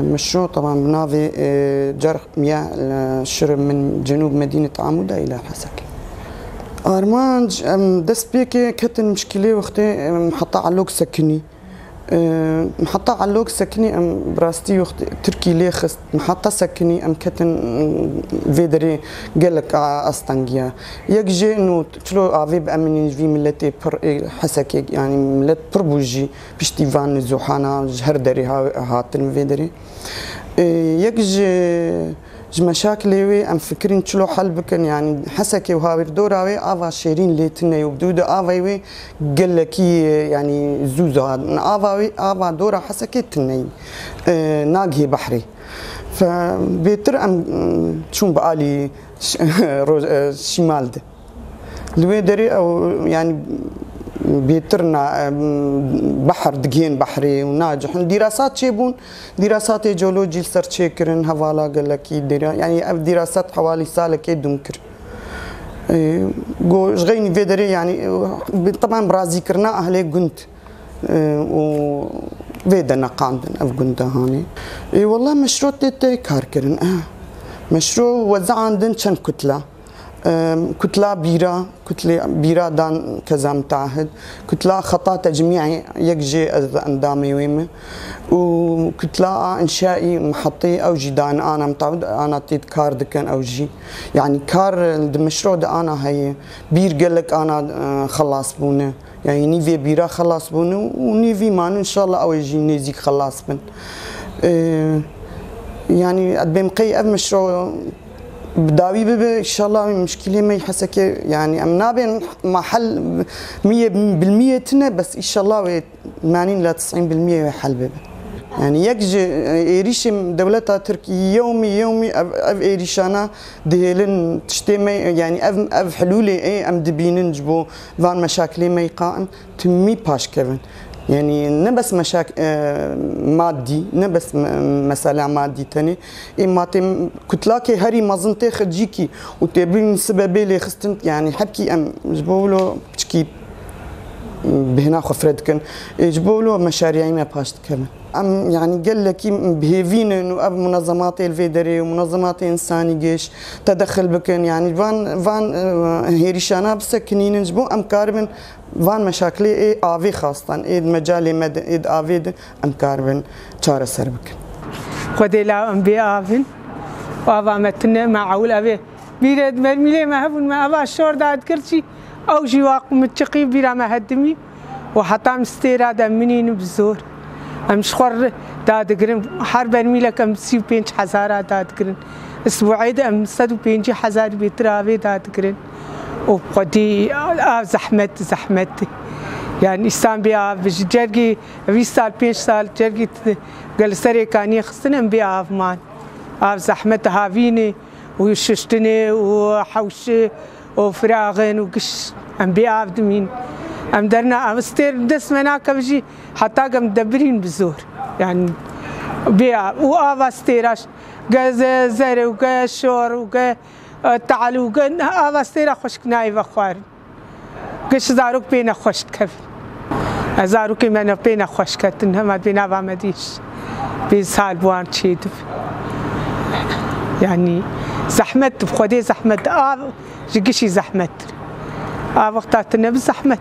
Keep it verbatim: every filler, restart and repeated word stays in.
Meşru, teban, bi navê, e, cerh miya, e, şir min cenûb Medînet Amûda îla Hesek. Armanc, em dest pêkê ketin mişkilê wextê, em heta Elok sekinî. E, heta Elok sekinî em bi rastî wextê Tirkî lê xist. Heta sekinî em ketin, em, vê derê gelek a-, astengiya. Yek jê no çilo avê bi eminî vî miletê pir, ê, Hesekê, yanî milet pir bû jî. Piştî van nizûhana ji her derê ha-, hatin vê derê. Ê, yek ji, ji meşakilê wê em fikirîn çilo hel bikin, yanî Hesekê û hawirdora wê ava şêrîn lê tune ye û bi dû de avayê wê gelekî, yanî zû zû hatin. Ava wê, ava dora Hesekê tune ye. Ê, nagihê behrê. Fe, bêtir em, çûn bi alî ş-, roj-, e, şimal de. Li wê derê ew, yanî, bêtir na, em, behr digihên behrê û nacihn. Dîrasat çêbûn, dîrasatê jeolojî li ser çêkirin, hevala gelekî dêra, yanî ev dîrasat hewalî salekê dûm kir. E, go ji xeynî vê derê, yanî, e, bi, teban bi razîkirina ehlê gund, e, û vê de neqandin ev gunda hanê. E, wela meşro tê tê kar kirin, eh. Meşro wezeandin çend kutla. Em, kutla bîra, kutlê bîra dan keza mutahid, kutla xeta tecmî'ê yek jê ez endamê wê me û kutla a înşaî mihetê ew jî dan ana mutahid, ana tê kar dikin ew jî. Yanî kar di meşro de ana heye, bîr gelek ana, e, xelas bûne. Yanî nîvê bîra xelas bûne û nîvî man, înşallah ew ê jî nêzîk xelas bin. E, yanî ez dibêm qey ev meşro bi dawî bibe, înşallah wê mişkilê me yê Hesekê, yanî em nabên mahel miyê bilmiyê tine, bes înşallah wê nanîn la tisîn bilmiyê wê hel bibe. Yanî yek ji, e, êrîşên dewleta Tirk yewmî yewmî ev, ev êrîşana dihêlin tiştê me, yanî ev, ev hilûlê ê em dibînin ji bo van meşakilê me yê qaim. Timî paşkevin. Yanî ne bes meşak-, e, madî, ne bes me-, mesela madî tenê. Ê matê m-, kutlakê herî mezin tê xicîkî û tê bîn sibebê lêxistin, yanî hepkî em ji bo wilo piçkî bêhna xwe fire dikin. Ê ji bo wilo meşariyayî me paş dikevin. Em, yanî gelekî bihêvînin û ev munezematê li vê derê û munezematê însanî geş tedexil bikin. Yanî van, van, e, hêrîşana bisekinînin ji bo em karibin van meşakilê ê avê xastan, ê di mecalê me de, ê di avê de em karibin çareser bikin. Xwedê la em bê avin. Ava me tune, me ewil ev ê. Bîrê di bermîlê me hebûn, me eva şor dadigir jî, ew jî waq min çiqî bîra me hedimî û heta em stêra de minîn bi zor. Em ji xwe re dadigirin, her bermîlek em sî û pênc hezara dadigirin. Isbuê de em sed û pêncî hezar bêtir avê dadigirin. Û xwedî av zehmet, zehmet. Yani îsan bê av, ji cergî vîst sal, pênc sal cergî t-, gel serê kaniyê xistin em bê av man. Av zehmet havînê û şiştinê û hewşi û firaxin û giş em bê av dimîn. Em derna, em stêr dest me nakeve jî heta gem debirîn bi zor. Yani bê av. Û ava stêra ş-, ge ze-, zere û ge şor û ge, e, tal û ge ava stêra xweşik nayê vexwarin. Giş zarok pê nexweş dikevin. Ez zarokê me ne pê nexweş ketin, hema bê nava me dîş. Bê sal bi wan çêdibe. Yani zehmet, bi Xwedê zehmet. Av ji gişî zehmettir. A wexta tu nebi zehmet.